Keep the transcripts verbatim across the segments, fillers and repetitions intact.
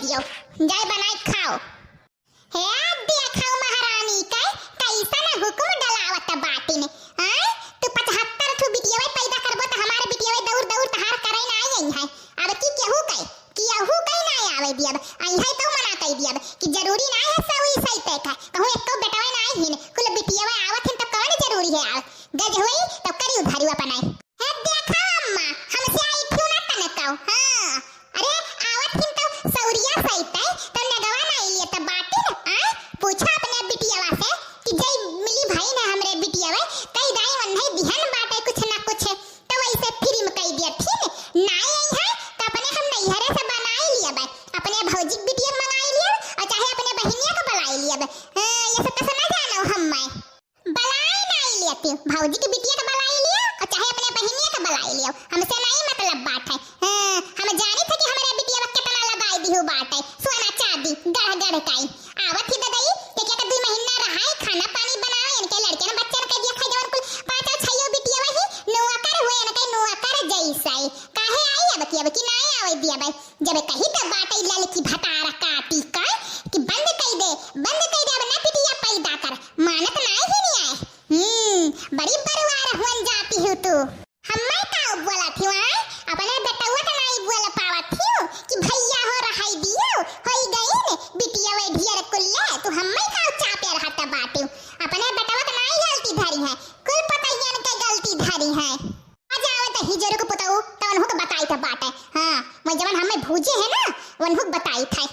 दियो, जाए बनाए खाओ। हे देखो महारानी के कैसन हुकुम डलावत बाटिन। आय, तू पचहत्तर ठो बिटियवे पैदा करबो त हमार बिटियवे दौड़ दौड़ तहार करे ना आई है। अब की केहू के, केहू के ना आवे दियब। आई है तो मना कई दियब कि जरूरी ना है सौ ई सही तय का। कहूँ एको बेटवे ना हिन, कुल बिटियवे आवत हिन तो कौन जरूरी है आवे? गज होई तो करी उधारी अपनाए। हे देखो अम्मा, हमसे आई क्यों ना तनकाओ। हाँ, अरे आवत हिन तो सौरिया सहित है, तो नगवा ना लिए तो बाटिन, आय? पूछा अपने बिटियावा से कि जई मिली भाई ने हमरे बिटियावा, कई दाई वन्हे दिहन बाटे कुछ ना कुछ, तो वैसे फ्री में कई दिया थिन। ना आई है, तो अपने हम नैहरे से बनाई लिया बे, अपने भौजी के बिटिया के मंगाई लिया, और चाहे अपने बहिनिया के बुलाई लिया बे। हाँ, ये सब तो ना जानो हम मैं। बलाई नाई लियती, भौजी के बिटिया के बलाई लियो, और चाहे अपने बहिनिया के बलाई लियो, हमसे नाई मतलब बात है। हाँ, हम जानी थे कि हमारे बिटिया बा कितना लगाई दिहु बात है, सोना चांदी, गढ़ गढ़ काई। आवत ही ददई, एक एक दुई महीना रहाई, खाना पानी बनावे, इनके लड़के न बच्चन के दिया खाई, जवन कुल पाँचों छइयो बिटिया वही, नौकर हुए, इनके नौकर जैसे। काहे आई अब की, अब की नाई आवे दिया बे? जब कही त बाटे ललकी भतार काटी का कि बंद कई दे, बंद कई दे, अब ना बिटिया पैदा कर, मानत नाई ही नहीं आए। हम्म, बड़ी बरुआर हुन जाती हूँ तू। हम्मे का बोला थी वहाँ? अपने बेटवा के नाई बोल पावत थी कि भैया हो रहाई दियो, होई गई ने बिटिया वे ढियर कुल्ले, तू हम्मे का चापे रहत बाटू। अपने बेटवा के नाई गलती धरी है, कुल पतैयन के गलती धरी है। आ जावे त हिजरू के पुतऊ, त उनहु के बताई त बाटे। हाँ, वो जवन हमें भूजे है ना, उनहु के बताई थे।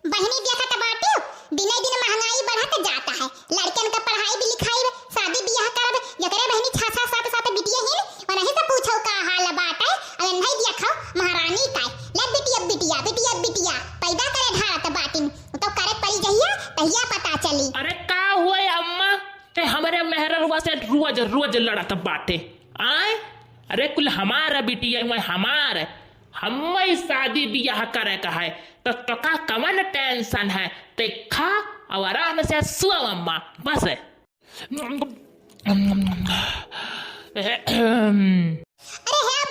बहिनी देखत बाटू, दिने दिन महंगाई बढ़त जाता है। लड़कन के पढ़ाई भी लिखाई, शादी बियाह करब, जकरे बहिनी छह छह सात सात बिटिया हिन, उनही से पूछो का हाल बाटे। अरे नहीं देखो, महारानी का, ले बिटिया, बिटिया, बिटिया, बिटिया, पैदा करे ढारत बाटिन, तो करे पड़ी जहिया, तहिया पता चली। अरे का हुए अम्मा, ते हमरे मेहररुआ से रोज, रोज लड़त बाटे। आय? अरे कुल हमार बिटिया, मैं हमार, हम्मे शादी बियाह करे का है, तो तोका कवन tension है? ते खा और आराम से सो अम्मा, बस। अरे हे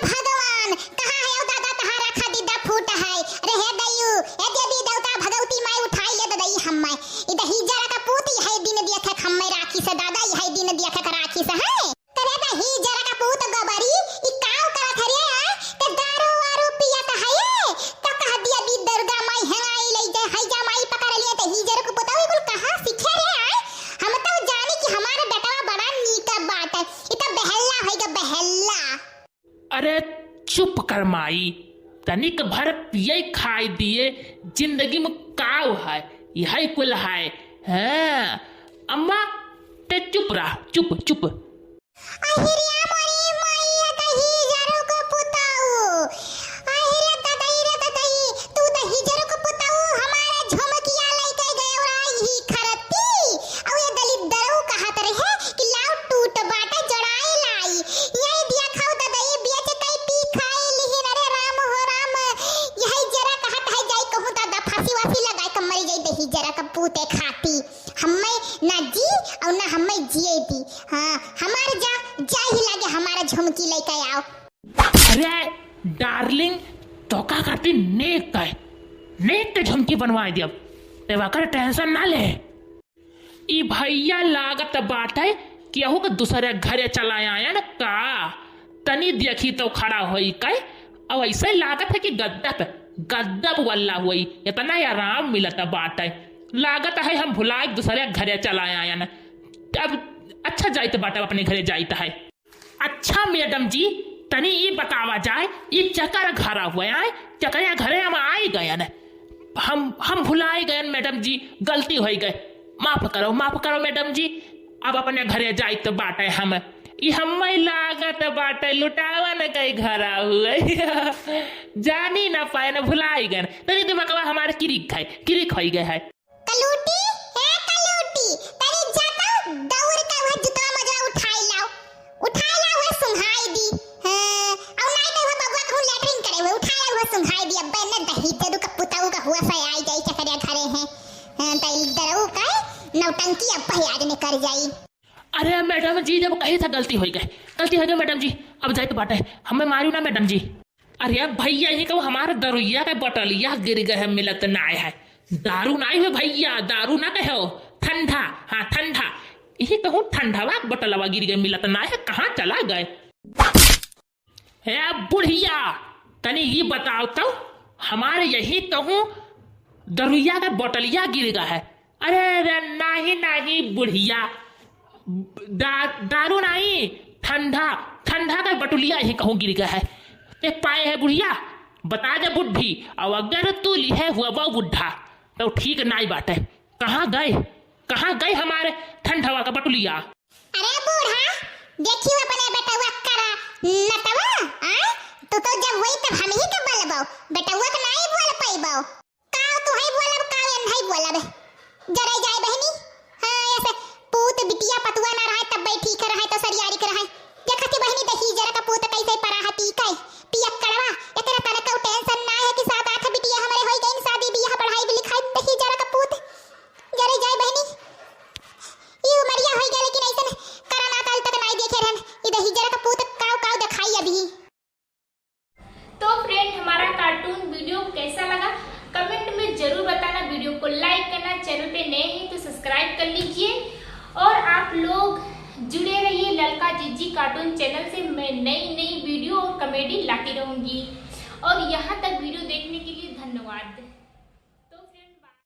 भगवान, कहाँ है ओ दादा, तहारा खदीदा फूट है? अरे हे दयू, हे देवी देवता, भगवती माई उठाई ले ददई हम्मे। ई दही जरा का पूत, यही दिन दिया थे हम्मे राखी से दादा, यही दिन दिया थे राखी से है। करे दही जरा का पूत गोबरी, ई काव करत हरे आय? ते दारू वारू पियत है ये? तो कह दिया दी दुर्गा माई हेंगाई लई जे, है जा माई पकड़ लिए, ते ही जरा का पुतऊ कुल कहाँ सीखे रे आय? हम तो जानी कि हमारा बेटवा बड़ा नीक बाटे, ई तो बहल्ला है गे, बहल्ला। अरे चुप कर माई, तनिक भर पिए खाए दिए, जिंदगी में काव है, यही कुल है। हाँ, अम्मा, ते चुप रह, चुप, चुप। अहिरिया मोरी माई, दही जरो को पुताऊ। अहिरे ददई रे ददई, तू दही जरो को पुताऊ, हमारा झुमकिया लइके गयो रहा ही खरती। अउ ये दलिद्दरऊ कहत रहे कि लाओ टूट बाटे जोड़ाए लाई। यही दिया खाओ ददई, बेच कई पी खाए लिहिन। अरे राम हो राम, यही जरा कहत है जाई कहूँ दादा फांसी वासी लगाए के मरी जाई दही जरा का पूते खाती। हम्मे ना जी और ना हम्मे जिए दी। हाँ, हमार जा, जा ही लागे हमारा झुमकी लेके आओ। अरे डार्लिंग, तोका खातिर नेक है, नेक के झुमकी बनवाए दियब, ते वकर tension ना ले। ई भैया लागत बाटे केहू के दूसरे घरे चला आयन का। तनी देखी तो खड़ा होई के, अब ऐसे लागत है कि गद्दप, गद्दप वल्ला होई। इतना आराम मिलत बाटे, लागत है हम भुलाए दूसरे घरे चला आयन। अब अच्छा जाइत बाटे, अपने घरे जाइत है। अच्छा मैडम जी, तनी ई बतावा जाए, ई केकर घरा हुए आए, केकरे घरे हम आई गयन, हम, हम भुलाई गयन मैडम जी, गलती होई गए, माफ करो, माफ करो मैडम जी, अब अपने घरे जाइत बाटे हम। ई हम्मे लागत बाटे लुटावन के घरा हुए। जानी ना पाए ना भुलाई गयन, तनी दिमागवा हमार किरिक है, किरिक होई गए है। कलूटी, ए कलूटी, तनी जा तो दौड़ के वह जुतवा मजवा उठाई लाओ। उठाई लाओ, वह सुंघाई दी। हाँ, और नहीं तो वह बबुआ कहूँ लेटरिन करे हुए, उठाई लाओ, वह सुंघाई दी। अब्बे ने दही जदू का पुताऊ का हुआ सा आई जाई केकरे घरे हैं। हाँ, दही दरऊ का नौटंकी अब पहले आज निकल जाई। अरे मैडम जी, जब कही था गलती होई गए, गलती होई गए मैडम जी, अब जाइत बाटे, हमें मारू ना मैडम जी। अरे भइया, यही कहूँ हमार दरुइया के बटलिया गिर गए है, मिलत नाय है। दारू नाय हो भइया, दारू ना कहो, ठंडा, हाँ ठंडा। यही कहूँ ठंडवा के बटलवा गिर गए, मिलत नाय है, कहाँ चला गए? ए बुढ़िया, तनी ई बताओ तो, हमारे यही कहूँ दरुइया के बटलिया गिर गए है। अरे रे, नाही नाही बुढ़िया, दा-, दारू नाही, ठंडा, ठंडा के बटुलिया यही कहूँ गिर गए है। ते पाए है बुढ़िया, बता दे बुढ़ी, और अगर तू लिहे हुआ बा बुढ़ा, तो ठीक नाई बाटे। कहाँ गए, कहाँ गए हमारे ठंडवा का बटुलिया? अरे बूढ़ा, देखियो अपने बेटउआ करा नटवा, आय? तू तो जब होई तब हम ही के बलबो, बेटउआ के नाई बोल पइबो। काव तू ही बोलब, काव एन ही बोलब। जरे जाए बहिनी, हाँ, ऐसे पूत बिटिया पतुआ ना रहे तब ठीक रहे तो सरियारी के रहे। देखती बहिनी दहिजरा का पूत कैसे परा हती कै, पियक्कड़वा, एकरा तनका टेंशन ना है कि सात आठ बिटिया हमरे होई गईन, शादी बियाह पढ़ाई लिखाई, दहिजरा का पूत। जरे जाए बहिनी, ई उमरिया होई गया, लेकिन ऐसन करना ताल तक नाई देखे रहन। ई दहिजरा का पूत काव काव देखाई अभी। तो फ्रेंड, हमारा कार्टून वीडियो कैसा लगा, कमेंट में जरूर बताना। वीडियो को लाइक करना, चैनल पे नए हैं तो सब्सक्राइब कर लीजिए। और आप लोग जुड़े रहिए ललका जिज्जी कार्टून चैनल से, मैं नई नई वीडियो और कॉमेडी लाती रहूँगी। और यहाँ तक वीडियो देखने के लिए धन्यवाद।